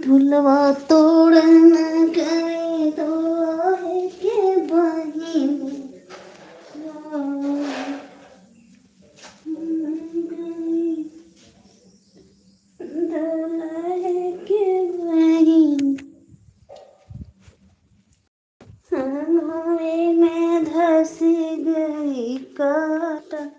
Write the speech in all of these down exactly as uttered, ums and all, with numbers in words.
फुलवा तोड़न गई दुल्हे के बहिन। दुल्हे के बहिन। हमारे में धस गई कांटा।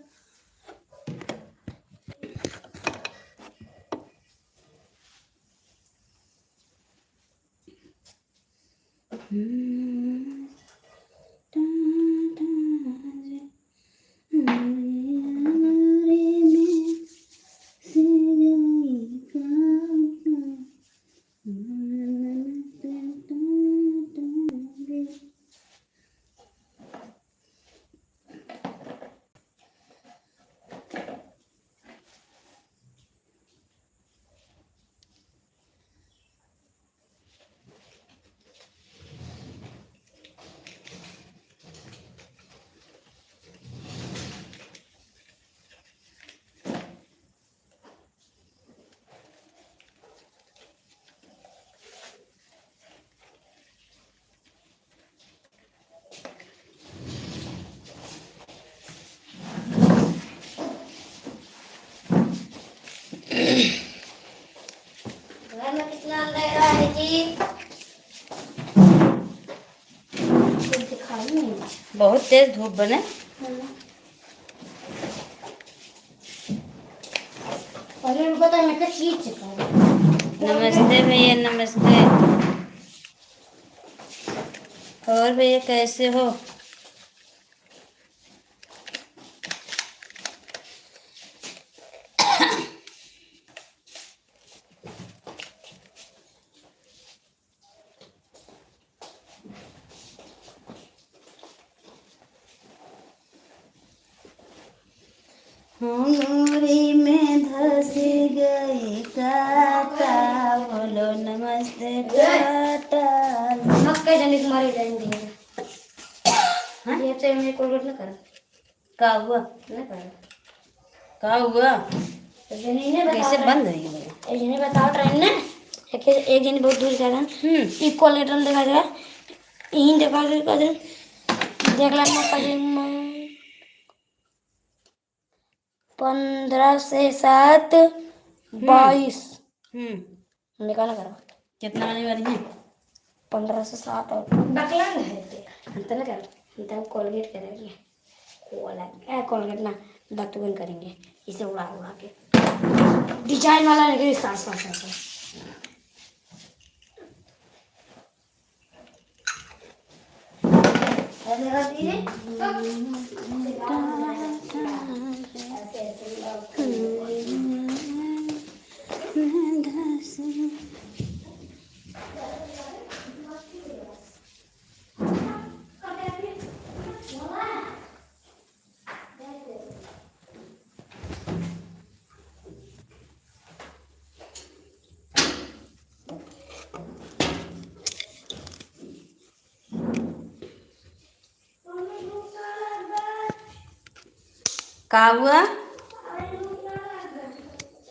घर में कितना अंधेरा है जी। कुछ दिखाई नहीं। बहुत तेज धूप बने। हम्म। अरे रुको तो, मैं तो चीज चुका हूँ। नमस्ते भैया, नमस्ते। और भैया, कैसे हो? हमरी में धस गए कांटा, बोलो नमस्ते टाटा। मक्का जनिक मारे जाएंगे। हाँ? ये तो मैं कोलगेट ना कर। का हुआ? ना कर। का हुआ? तो जनी ने कैसे बताओ बंद है ये वाला? ए, जनी बताओ ट्रेन ने। एक, एक जनी बहुत दूर जा रहा है। हम्म। ई कोलगेट देखा जा। यहीं देखा जा, देखा जा। देख ला ना, कहीं में पन्द्रह से सात, हम्म। बाईस। हम्म। निकाला करो। कितना आने वाली है? पन्द्रह से सात और बकलांग है ते। हम तो ना करो। हम तो कोलगेट करेंगे। कोला-, ए, कोलगेट ना, दतुअन करेंगे। इसे उड़ा उड़ा के। डिजाइन वाला लगे, सास, सास, सास, सास। का हुआ?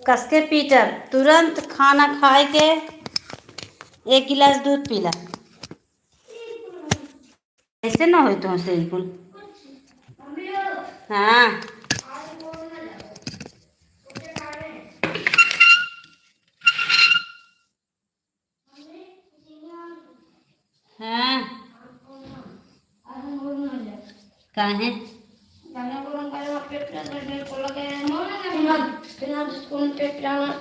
कसके पीटब, तुरंत खाना खाए के एक गिलास दूध पीला। ऐसे ना होई तुमसे बिल्कुल। हाँ। काहे? गाना को रंग करे, पेट पूरा दर्द, पेट को लगे, मौला ना फिलहाल, फिलहाल जिसको पेट पूरा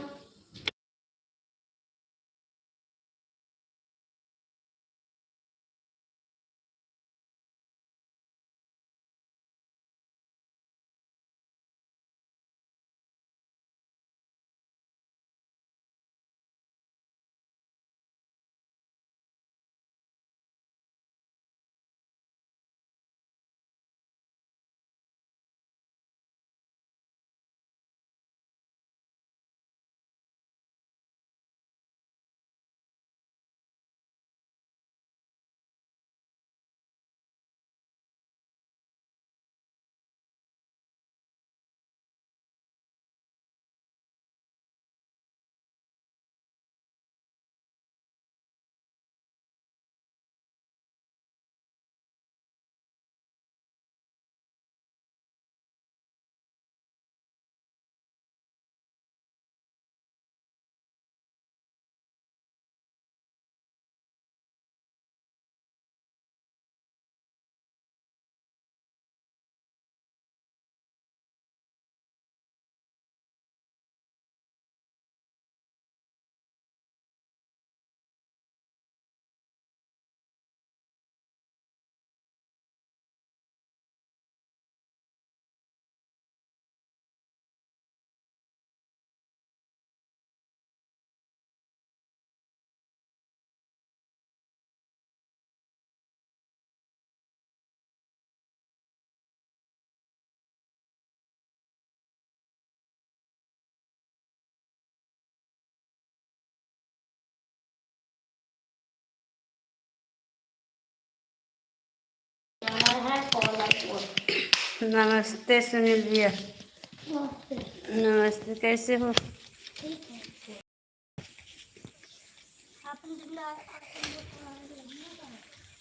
नमस्ते सुनील भैया। नमस्ते। नमस्ते, कैसे हो?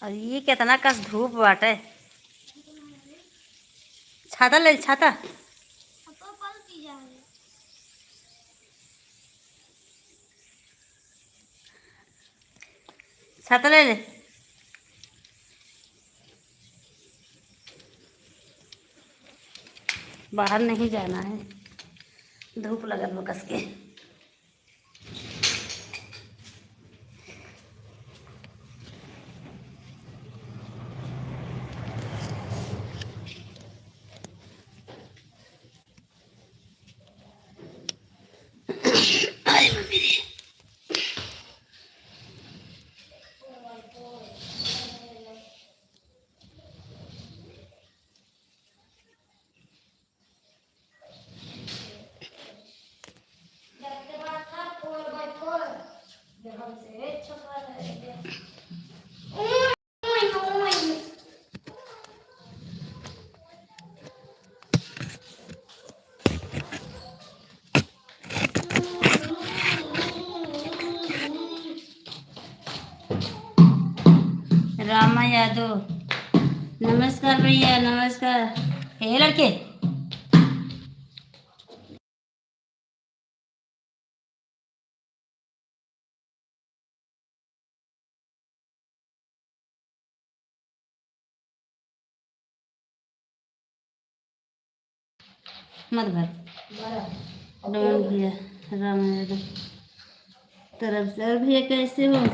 और ये कितना कस धूप बाटे। छाता ले, छाता। छाता ले ले। बाहर नहीं जाना है, धूप लगत बा कस के। रामा यादव, नमस्कार भैया, नमस्कार। हे लड़के, मत भर। डोंट भैया, राम यादव तरफ से। और भैया कैसे हो?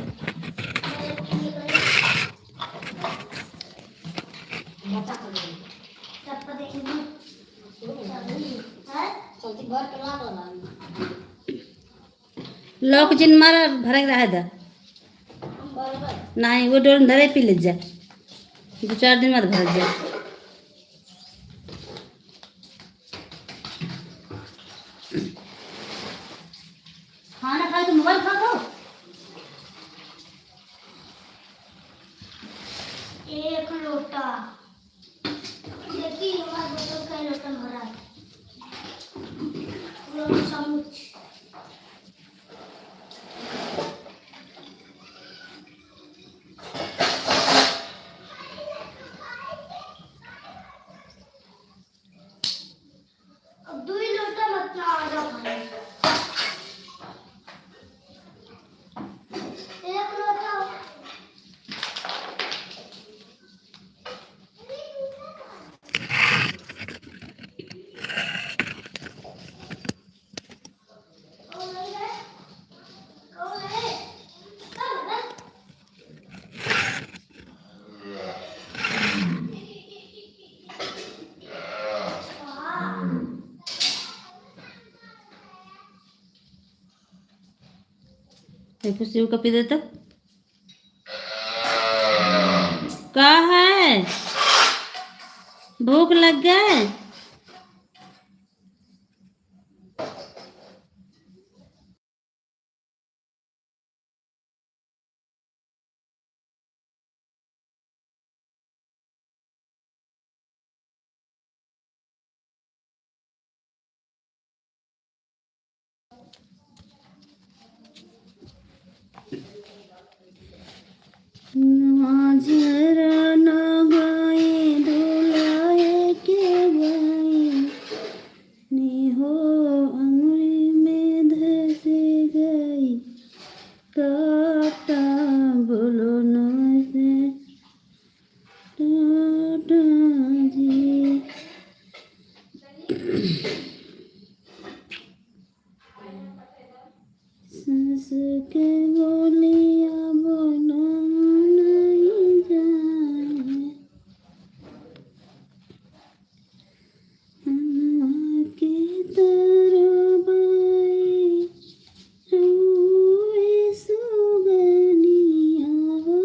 लॉक जिन मार, भरक रहे द। नहीं, वो डोल धरे पी ले जा, दो चार दिन बाद भर जा। खाना खाए तो मोबाइल खा खाओ। एक लोटा। देखी हमार बोतल का लोटा भरा है। पूरा चम्मच। देखो, सेव का पी दे तो। का है? भूख लग गए? माझर न गई धुलाए के गई, निहो अंगुरी में धस गई, काटा बोलो न से टाटा जी। सांस के बोलिया बोलो नहीं जाए। अम्मा के तरबाई रोए सुगनिया हो।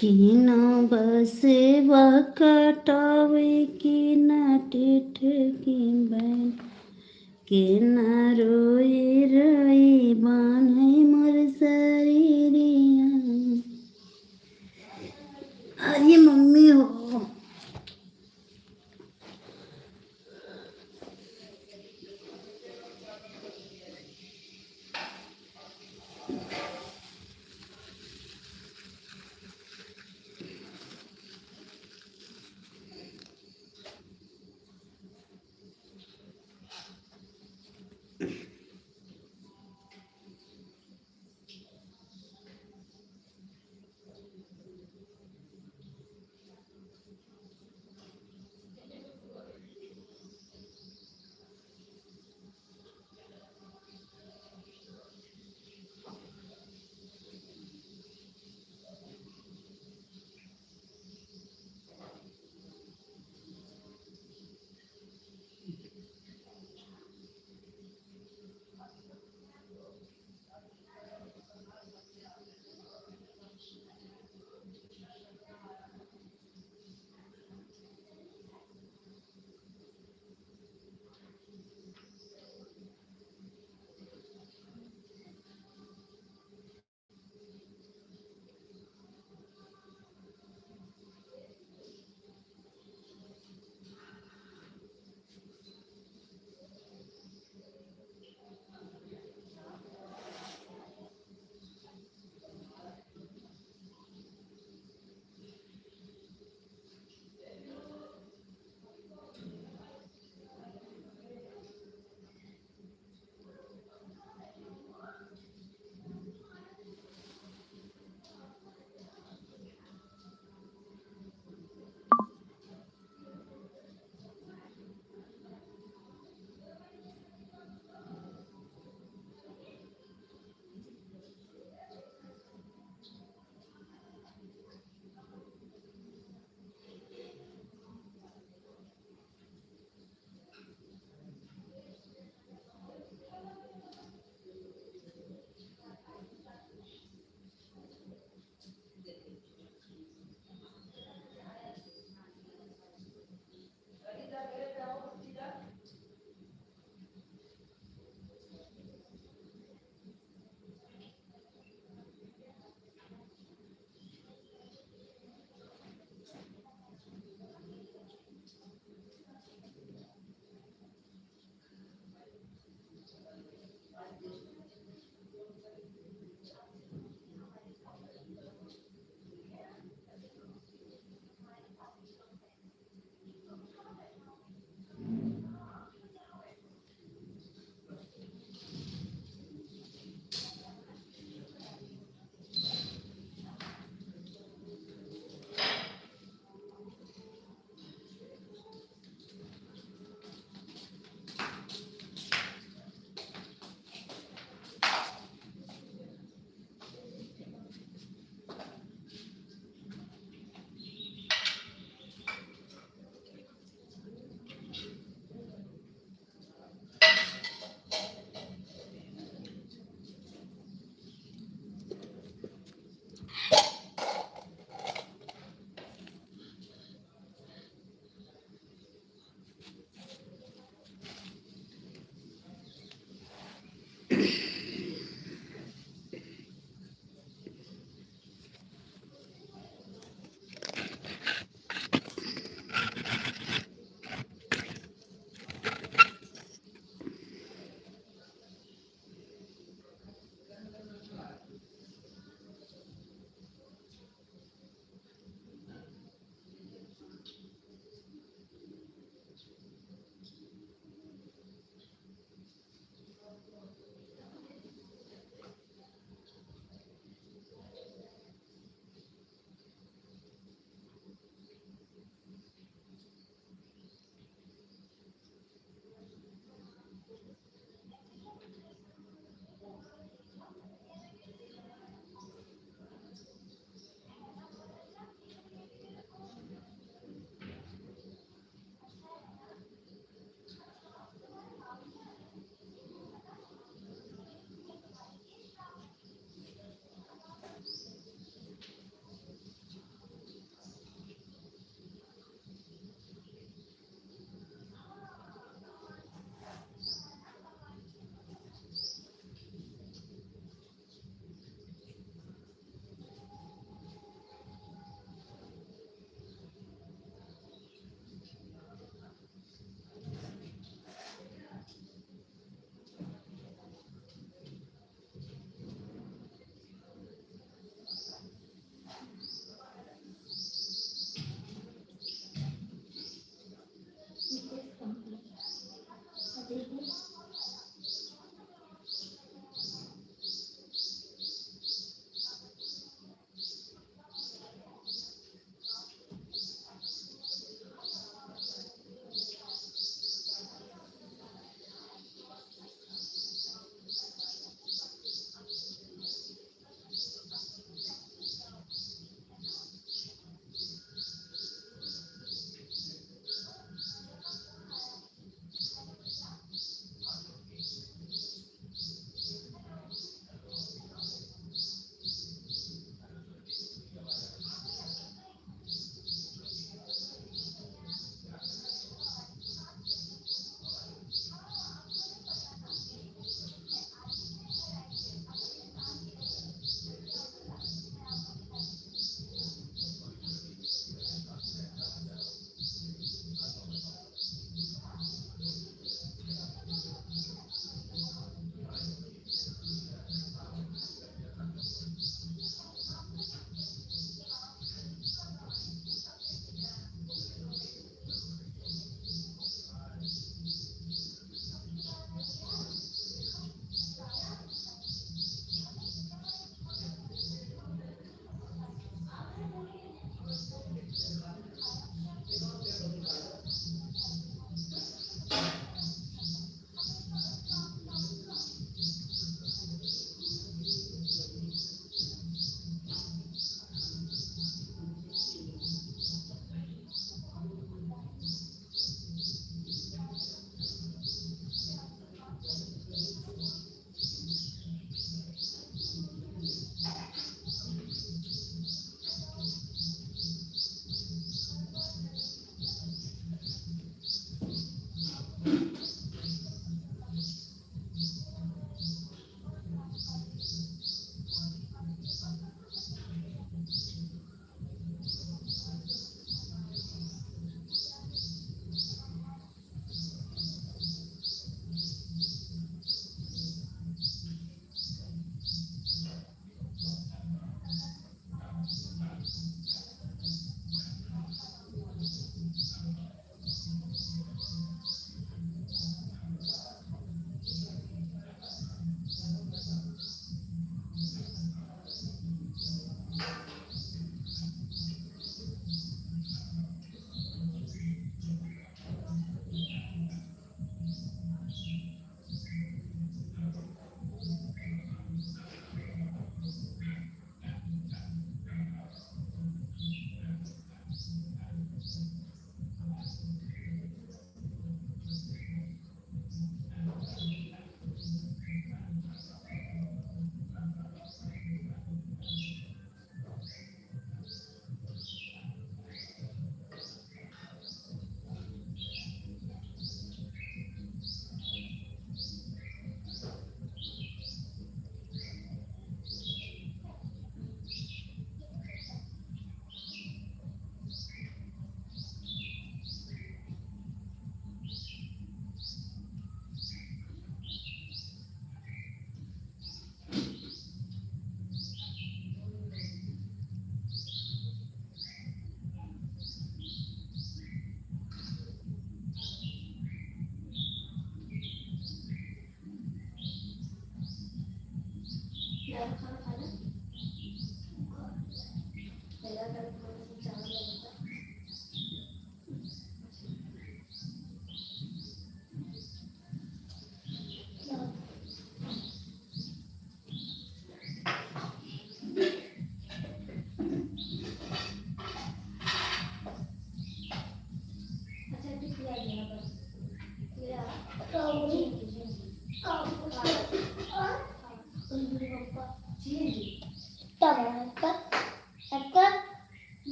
कि ना बसेवा कटावे, कि ना टिटकी बैन, कि ना रोई रोई बान्हे मोर शरीरिया। अरे मम्मी हो।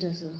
जसो।